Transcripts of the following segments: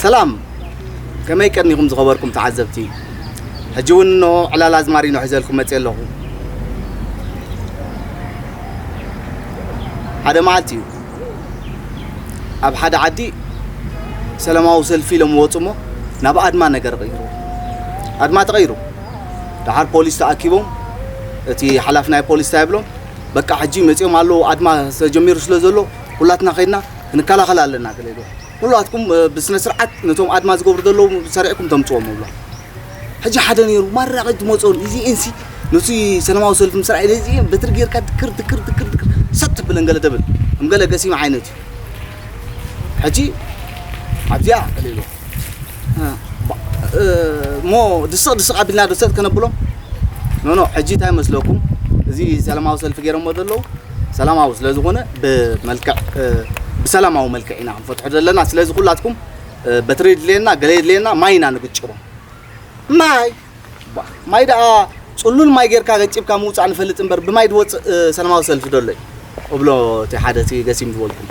ሰላም፣ ከመይ ቀኒኹም ዝኸበርኩም ተዓዘብቲ? ሕጂ እውን እነሆ ዕላል ኣዝማሪኖ ሒዘልኩም መፅየ ኣለኹ። ሓደ መዓልቲ እዩ፣ ኣብ ሓደ ዓዲ ሰላማዊ ሰልፊ ኢሎም ወፁ እሞ ናብ ኣድማ ነገር ቀይሩ። ኣድማ ተቐይሩ። ደሓር ፖሊስ ተኣኪቦም፣ እቲ ሓላፊ ናይ ፖሊስ እንታይ ይብሎም፣ በቃ ሕጂ መፂኦም ኣለዉ፣ ኣድማ ተጀሚሩ ስለ ዘሎ ኩላትና ከይድና ክንከላኸል ኣለና ገለ ኢልዎ። ኩላትኩም ብስነ ስርዓት ነቶም ኣድማ ዝገብሩ ዘለዉ ሰሪዕኩም ተምፅዎም ይብሎም። ሕጂ ሓደ ነይሩ ማራ ቀይ ትመፅኦን እዚኤንሲ ነቲ ሰላማዊ ሰልፊ ምስ ረኣየ እዚኤን በትሪ ጌርካ ድክር ድክር ድክር ድክር ሰጥ ትብለን ገለ ተብል ከም ገለ ገሲም ዓይነት እዩ። ሕጂ ኣብዚኣ ገለ ኢልዎ እሞ ድስቕ ድስቕ ኣቢልና ዶ ሰጥ ከነብሎም ኖኖ። ሕጂ እንታይ መስለኩም፣ እዚ ሰላማዊ ሰልፊ ገይሮሞ ዘለዉ ሰላማዊ ስለ ዝኾነ ብመልክዕ ብሰላማዊ መልክዕ ኢና ክንፈትሖ ዘለና። ስለዚ ኩላትኩም በትሪ የድልየና ገለ የድልየና ማይ ኢና ንግጭሮ። ማይ ማይ ደኣ ጽሉል ማይ ጌርካ ገጭብካ ምውጻእ ንፈልጥ እምበር ብማይ ድወጽእ ሰላማዊ ሰልፊ ዶ ኣሎ እብሎ እቲ ሓደ እቲ ገሲም ዝበልኩም።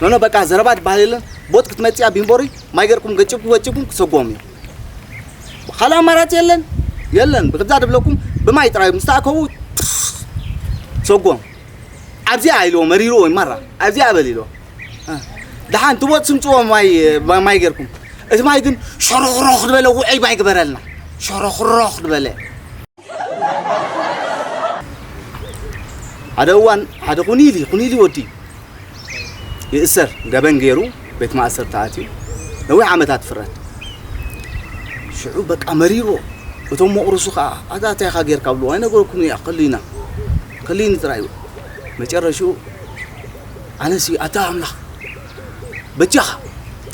ኖኖ በቃ ዘረባ ትበሃል የለን። ቦጥ ክትመጽያ ቢምቦሪ ማይ ጌርኩም ገጭብኩም ገጭብኩም ክሰጎም እዩ። ካልእ ኣማራጺ የለን የለን። ብክብዛ ድብለኩም ብማይ ጥራይ ምስ ተኣከቡ ሰጎም ኣብዚኣ ኢልዎ መሪርዎ ይማራ ኣብዚኣ በል ኢልዎ። ደሓን ትቦጥ ስምፅዎ ማይ ማይ ጌርኩም እቲ ማይ ግን ሸሮኽሮኽ ዝበለ ውዑይ ማይ ግበረልና። ሸሮኽሮኽ ዝበለ ሓደ እዋን ሓደ ኩኒሊ ኩኒሊ ወዲ ይእሰር ገበን ገይሩ ቤት ማእሰርቲ ኣትዩ ነዊሕ ዓመታት ፍረድ። ሽዑ በቃ መሪርዎ። እቶም መቑርሱ ከዓ ኣታ እንታይ ኢኻ ጌርካ ብልዎ ኣይነገርኩን እያ ከሊና ከሊኒ ጥራይ እዩ። መጨረሽኡ ኣነሲ ኣታ ኣምላኽ በጃኻ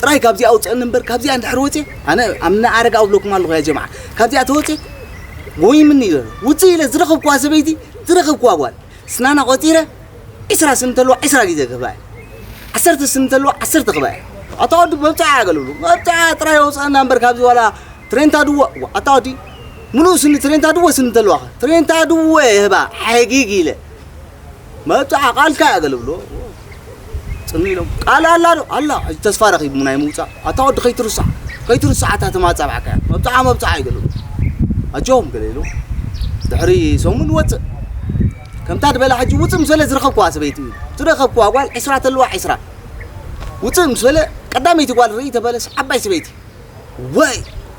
ጥራይ ካብዚ ኣውፅአኒ እምበር ካብዚኣ እንድሕር ወፅየ ኣነ ኣምነ ኣረጋ ኣብለኩም ኣለኹ ያ ጀምዓ ካብዚኣ ተወፅየ ጎይምኒ ይበል ውፅእ ኢለ ዝረኸብኩዋ ሰበይቲ ዝረኸብኩዋ ጓል ስናና ቆፂረ ዒስራ ስኒ ተልዋ ዒስራ ግዜ ክህባ እየ። ዓሰርተ ስኒ ተልዋ ዓሰርተ ክህባ እየ። ኣታ ወዲ መብፅዓ ኣገልብሉ መብፅዓ ጥራይ ኣውፅኣና እምበር ካብዚ ዋላ ትሬንታ ድወ ኣታ ወዲ ሙሉእ ስኒ ትሬንታ ድወ ስኒ ተልዋ ትሬንታ ድወ ይህባ ሓጊግ ኢለ መብፅዓ ቃልካ ኣገልብሎ ፅን ኢሎም ቃል ኣላ ዶ ኣላ ሕጂ ተስፋ ረኺቡ ናይ ምውፃእ ኣታ ወዲ ከይትርስዓ ከይትርስዓ እታ ተማፃብዓካ መብፅዓ መብፅዓ ይገልብሉ ኣጆም ገለ ኢሉ ድሕሪ ሰሙን ወፅእ ከምታ ዝበላ ሕጂ ውፅእ ምስ በለ ዝረኸብኩዋ ሰበይቲ እዩ ዝረኸብኩዋ ጓል ዕስራ ተልዋ ዕስራ ውፅእ ምስ በለ ቀዳመይቲ ጓል ርኢ ተበለስ ዓባይ ሰበይቲ ወይ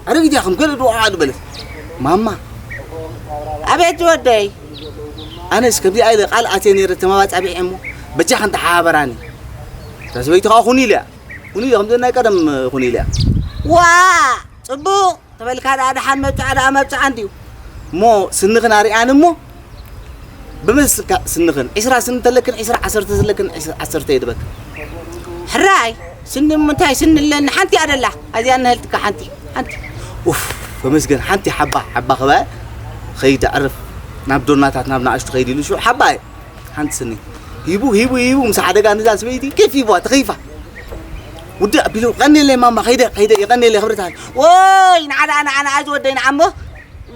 ኣረጊት እያ ከም ገለ ድዋ ዝበለት ማማ ኣቤት ዝወደይ ኣነስ ከምዚኣ ኢለ ቃል ኣትየ ነይረ ተማባፃቢዐ እሞ በጃ ከንተሓባበራኒ እታ ሰበይቲ ከዓ ኩኒል እያ ኩኒል ከም ናይ ቀደም ኩኒል እያ ዋ ፅቡቕ ተበልካ ደኣ ደሓን መብፅዓ ደኣ መብፅዓ እንድዩ እሞ ስንኽን ኣርኣያን እሞ ብመስልካ ስንኽን ዒስራ ስኒ እንተለክን ዒስራ ዓሰርተ ዘለክን ዒስራ ዓሰርተ የድበክ ሕራይ ስኒ ምንታይ ስኒ ኣለኒ ሓንቲ እያ ደላ ኣዚኣ እነህልትካ ሓንቲ ሓንቲ ኡፍ ተመስገን ሓንቲ ሓባ ሓባ ክበ ኸይድ ኣዕርፍ ናብ ዶናታት ናብ ንኣሽቱ ኸይድ ኢሉ ሽዑ ሓባ እየ ሓንቲ ስኒ ሂቡ ሂቡ ሂቡ ምስ ሓደጋ ንዛ ሰበይቲ ኬፍ ሂቡዋ ተኸይፋ ውድእ ኣቢሉ ቀኒለይ ማማ ከይደ ከይደ የቀኒለይ ክብርታ ወይ ንዓዳ ንዓና ኣዚ ወደይ ንዓሞ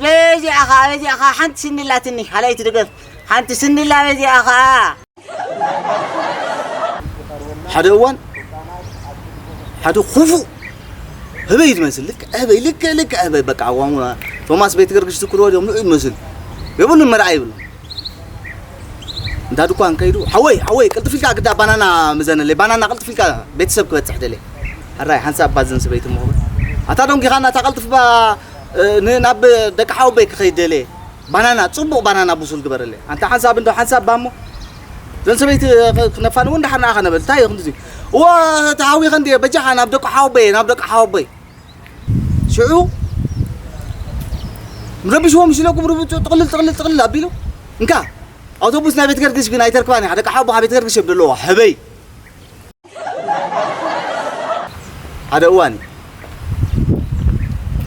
በዚኣ ኸዓ በዚኣ ኸዓ ሓንቲ ስኒ ኣላትኒ ካልኣይቲ ደገፍ ሓንቲ ስኒ ኣላ በዚኣ ኸዓ ሓደ እዋን ሓደ ክፉእ ህበይ ዝመስል ልክዕ ህበይ ልክዕ ልክዕ ህበይ በቃ ኣዋሙ ቶማስ ቤት ገርግሽ ዝክልዎ ድዮም ንዑ ዝመስል የብሉን መርዓ ይብሉ እንዳ ድኳን ከይዱ ሓወይ ሓወይ ቅልጥፍ ኢልካ ግዳ ባናና ምዘነለይ ባናና ቅልጥፍ ኢልካ ቤተሰብ ክበፅሕ ደለ ሕራይ ሓንሳብ ባዝን ሰበይቲ ምኽብር ኣታ ዶንጊኻና እታ ቅልጥፍ ናብ ደቂ ሓወበይ ክኸይድ ደለ ባናና ፅቡቕ ባናና ብሱል ግበረለይ ኣንታ ሓንሳብ እንዶ ሓንሳብ ባሞ ዘን ሰበይቲ ክነፋንዎ እንዳሓና ኣኸ ነበል እንታይ እዩ ክንዚ እዋ ተሃዊኸ እንዲ በጃኻ ናብ ደቂ ሓወበይ ናብ ደቂ ሓወበይ ሽዑ ረቢሽዎም ሽለኩም ርብፁ ጥቕልል ጥቕልል ጥቕልል ኣቢሉ እንካ ኣውቶቡስ ናይ ቤት ገርግሽ ግን ኣይተርክባን እያ ደቂ ሓቦ ካብ ቤት ገርግሽ እዮም ዘለዋ ሕበይ ሓደ እዋን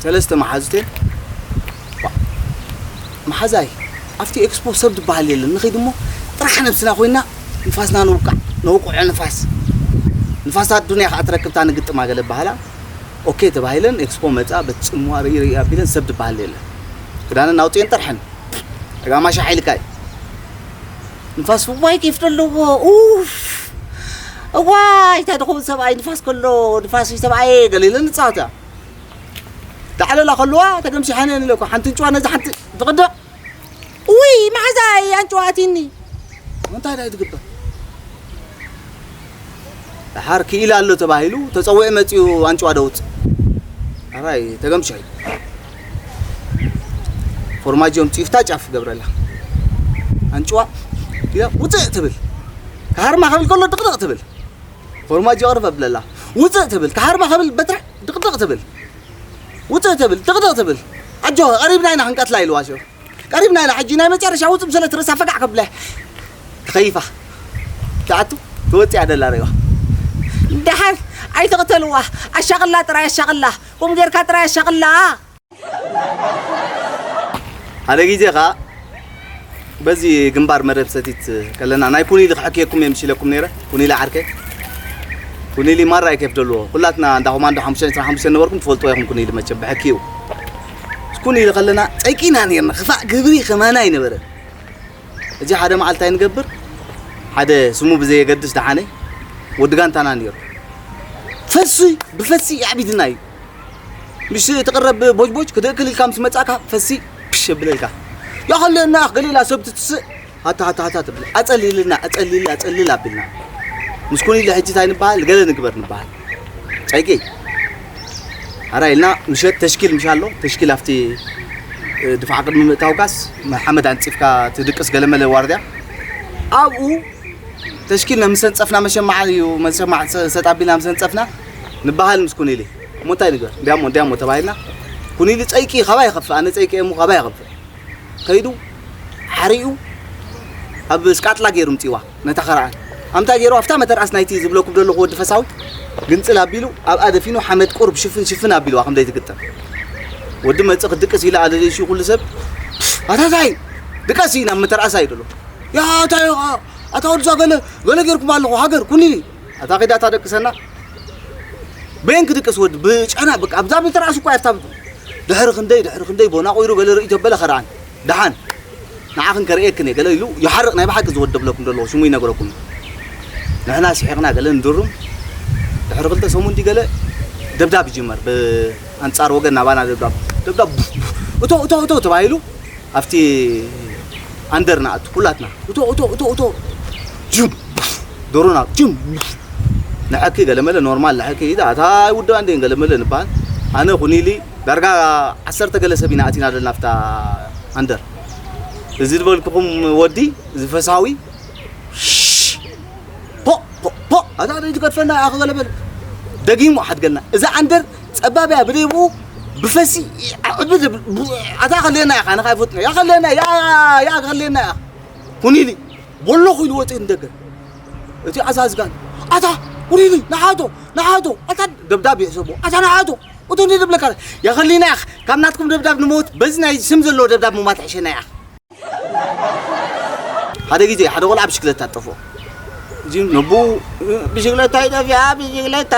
ሰለስተ መሓዙቴ መሓዛይ ኣብቲ ኤክስፖ ሰብ ዝበሃል የለን ንኸይድ እሞ ጥራሕ ነብስና ኮይና ንፋስና ንውቃዕ ነውቅዖ ንፋስ ንፋሳት ዱንያ ከዓ ትረክብታ ንግጥማ ገለ በሃላ ኦኬ ተባሂለን ኤክስፖ መፃ በቲ ፅምዋ ርኢ ርኢ ኣቢለን ሰብ ዝበሃል የለን ክዳነን ኣውፅኤን ጥርሐን ጋማሻ ሓይልካ እዩ ንፋስ ዋይ ኬፍ ዘለዎ ኡፍ እዋይ፣ እንታይ ድኸውን ሰብኣይ፣ ንፋስ ከሎ፣ ንፋስ እዩ ሰብኣየ፣ ገለ ኢለን ንጻወታ። ዳዕለላ ከለዋ፣ ተገምሲሐን እየን ኢለ እኮ፣ ሓንቲ ኣንጭዋ ነዛ ሓንቲ ትቕድቕ። ውይ፣ መሓዛይ፣ ኣንጭዋ ኣትይኒ። እንታይ ደኣ ትግበር? ደሓር ክኢላ ኣሎ ተባሂሉ፣ ተጸዊዑ መጺኡ ኣንጭዋ ደውጽእ። ኣራይ፣ ተገምሲሐ። ፎርማጆ ኣምጺኡ ፍታ ጫፍ ገብረላ። ኣንጭዋ ኢላ ውጽእ ትብል። ክሃርማ ክብል ከሎ ድቕድቕ ትብል። ፎርማጆ ቅርብ ኣብለላ። ውጽእ ትብል። ክሃርማ ክብል በትሪ ድቕድቕ ትብል። ውጽእ ትብል፣ ድቕድቕ ትብል። ኣጆኻ፣ ቀሪብና ኢና ክንቀትላ ኢልዋ ሽዑ። ቀሪብና ኢና፣ ሕጂ ናይ መጨረሻ ውጽእ ብሰለት ርእሳ ፈጋዕ ከብለ። ትኸይፋ። ትኣቱ፣ ትወጽእ ኣደላ ርእዋ። ደሓን ኣይትቕተልዋ። ኣሻቕላ ጥራይ ኣሻቕላ። ቁም ጌርካ ጥራይ ኣሻቕላ። ሓደ ግዜ ኸኣ በዚ ግንባር መደብ ሰቲት ከለና ናይ ኩኒሊ ክሕክየኩም እየ ምስ ኢለኩም ነይረ። ኩኒሊ ዓርከይ፣ ኩኒሊ ማራ እዩ ኬፍ ደልዎ። ኩላትና እንዳ ኮማንዶ ሓሙሽተ ዕስራን ሓሙሽተን ነበርኩም ትፈልጥዎ ኢኹም። ኩኒሊ መቸም ብሕኪኡ ምስ ኩኒሊ ከለና ጸቂና ነይርና። ክፋእ ግብሪ ከማና ኣይነበረን። እዚ ሓደ መዓልቲ እንታይ ንገብር፣ ሓደ ስሙ ብዘየገድስ ደሓነይ ወዲ ጋንታና ነይሩ። ፈሲ ብፈሲ የዕቢድና እዩ። ምስ ትቕረብ ቦጅቦጅ ክድእክል ኢልካ ምስ መጻእካ ፈሲ ፕሽ የብለልካ። ያኸለና ገሊላ ሰብ ትትስእ ሃታ ሃታ ሃታ ትብል። ኣጸሊልና፣ ኣጸሊል፣ ኣጸሊል ኣቢልና። ምስ ኩኒሊ ሕጂ እንታይ ንበሃል? ገለ ንግበር ንበሃል። ጸይቂ። ኣራ ኢልና ምሸት ተሽኪል ምሽ ኣሎ። ተሽኪል ኣብቲ፣ እ፣ ድፋዕ ቅድሚ ምእታውካስ መሓመድ ኣንጺፍካ ትድቅስ ገለመለ ዋርድያ። ኣብኡ ተሽኪልና ምስ ኣንጸፍና መሸማዕ እዩ፣ መሸማዕ ሰ-፣ ሰጥ ኣቢልና ምስ ኣንጸፍና ንበሃል ምስ ኩኒሊ። እሞ እንታይ ንግበር? እንዲያሞ፣ እንዲያሞ ተባሂልና። ኩኒሊ ጸይቂ ካባይ ይኸፍእ፣ ኣነ ጸይቂ እየ እሞ ካባይ ይኸፍእ። ከይዱ ሓሪኡ ኣብ ስቃጥላ ገይሩ ምጽዋ ነታ ኸርዓን። ኣምታ ገይሩ ኣብታ መተርኣስ ናይቲ ዝብለኩም ዘለኹ ወዲ ፈሳዊ ግንጽል ኣቢሉ ኣብኣ ደፊኑ ሓመድ ቁርብ ሽፍን ሽፍን ኣቢልዋ ከም ዘይትግጠም። ወዲ መጽእ ክድቅስ ኢለ ኣደደይሹ ኩሉ ሰብ ኣታታይ ድቀስ ኢና መተርኣስ ኣይደሎ። ያ ኣታ ኣታ ወድዛ ገለ ገለ ገይርኩም ኣለኹ ሃገር ኩኒ ኣታ ኺዳ ኣታ ደቅሰና። በየን ክድቅስ ወዲ ብጨና በቃ ኣብዛ መተርኣስ እኳ ያፍታ ድሕሪ ክንደይ ድሕሪ ክንደይ ቦና ቆይሩ ገለ ርእይ ተበለ ኸርዓን ደሓን ንዓኽን ከርእየክን እየ ገለ ኢሉ ይሓርቕ። ናይ ብሓቂ ዝወደብለኩም ዘለዎ ሽሙ ይነግረኩም። ንሕና ስሒቕና ገለ ንድሩም። ድሕሪ ክልተ ሰሙን ድዩ ገለ ደብዳብ ይጅመር። ብኣንጻር ወገን ናባና ደብዳብ፣ ደብዳብ ቡፍ፣ ቡፍ፣ እቶ፣ እቶ፣ እቶ ተባሂሉ ኣብቲ ኣንደር ንኣቱ ኩላትና። እቶ፣ እቶ፣ እቶ፣ እቶ። ጅም፣ ቡፍ፣ ዶሮና፣ ጅም፣ ቡፍ። ንሐኪ ገለመለ ኖርማል ንሐኪ ኢዳ፣ ኣታ ውድባ እንዴን ገለመለ ንበሃል። ኣነ ኩኒሊ ዳርጋ ዓሰርተ ገለ ሰብ ኢና ኣቲና ዘለና ኣብታ ኣንደር። እዚ ዝበልኩኹም ወዲ፣ እዚ ፈሳዊ፣ ሽሽ፣ ፖ፣ ፖ፣ ፖ፣ ኣታ ደይ ትገድፈና፣ ኣኸ ገለ በል። ደጊሙ ሓድገልና። እዛ ኣንደር ጸባብ እያ፣ ብደይብኡ ብፈሲ፣ ኣዕብድ፣ ኣታ ከልየና ኢኻ፣ ኣነ ኻይፈጥኖ። ያ ከልየና፣ ያ፣ ያ ከልየና ኢኻ። ኩኒሊ፣ ቦሎኹ ኢሉ ወፂኡ ንደገ። እቲ ኣዛዝጋን፣ ኣታ፣ ኩኒሊ፣ ንሓቶ፣ ንሓቶ፣ ኣታ ደብዳብ ይሕሰቦ፣ ኣታ ንሓቶ፣ እቶ እንዴ ዝብለካ፣ ያ ከልየና ኢኻ፣ ካብ ናትኩም ደብዳብ ንሞት፣ በዚ ናይ ስም ዘለዎ ደብዳብ ምማት ሕሸና ኢኻ። ሓደ ግዜ ሓደ ቆልዓ ብሽክለታ ጠፍኦ። እዚ ነቡ ብሽክለታ ይጠፍያ፣ ብሽክለታ።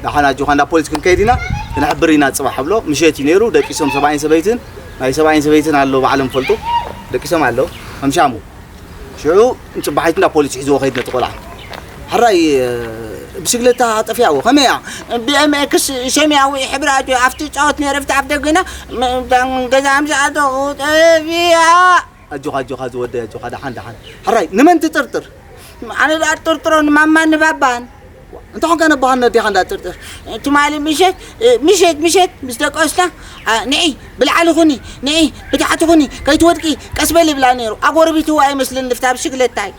ደሓን ኣጆኻ፣ እንዳ ፖሊስ ክንከይድ ኢና፣ ክንሕብር ኢና ጽባሕ ብሎ። ምሸት እዩ ነይሩ፣ ደቂሶም ሰብኣይን ሰበይትን፣ ናይ ሰብኣይን ሰበይትን ኣሎ ባዕሎም ፈልጡ፣ ደቂሶም ኣለዉ፣ ከም ሻሙ። ሽዑ ንጽባሒት እንዳ ፖሊስ ሒዝዎ ከይድ ነቲ ቆልዓ። ሕራይ፣ ብሽክለታ ጠፊያዎ፣ ከመይ እያ? ቢ ኤም ኤክስ ሰማያዊ ሕብሪ ኣትዩ፣ ኣብቲ ጻወት ነይረ፣ ኣብቲ ኣፍ ደገና፣ ም-፣ ገዛ ምስ ኣተኹ ጠፊያ። ኣጆኻ፣ ኣጆኻ ዝወደይ፣ ኣጆኻ፣ ደሓን፣ ደሓን። ሕራይ፣ ንመን ትጥርጥር? ኣነ ደኣ ጥርጥሮ ንማማ ንባባን። እንተ ኾንካ ነባኻን ነዴኻ እንዳ ጥርጥር። ትማሊ ምሸት፣ ምሸት፣ ምሸት ምስ ደቀስና፣ አ፣ ንዒ፣ ብላዕሊ ኩኒ፣ ንዒ፣ ብታሕቲ ኩኒ፣ ከይትወድቂ፣ ቀስ በሊ ይብላ ነይሩ። ኣጎርቢትዋ ኣይመስልን ልፍታ ብሽግለታይ።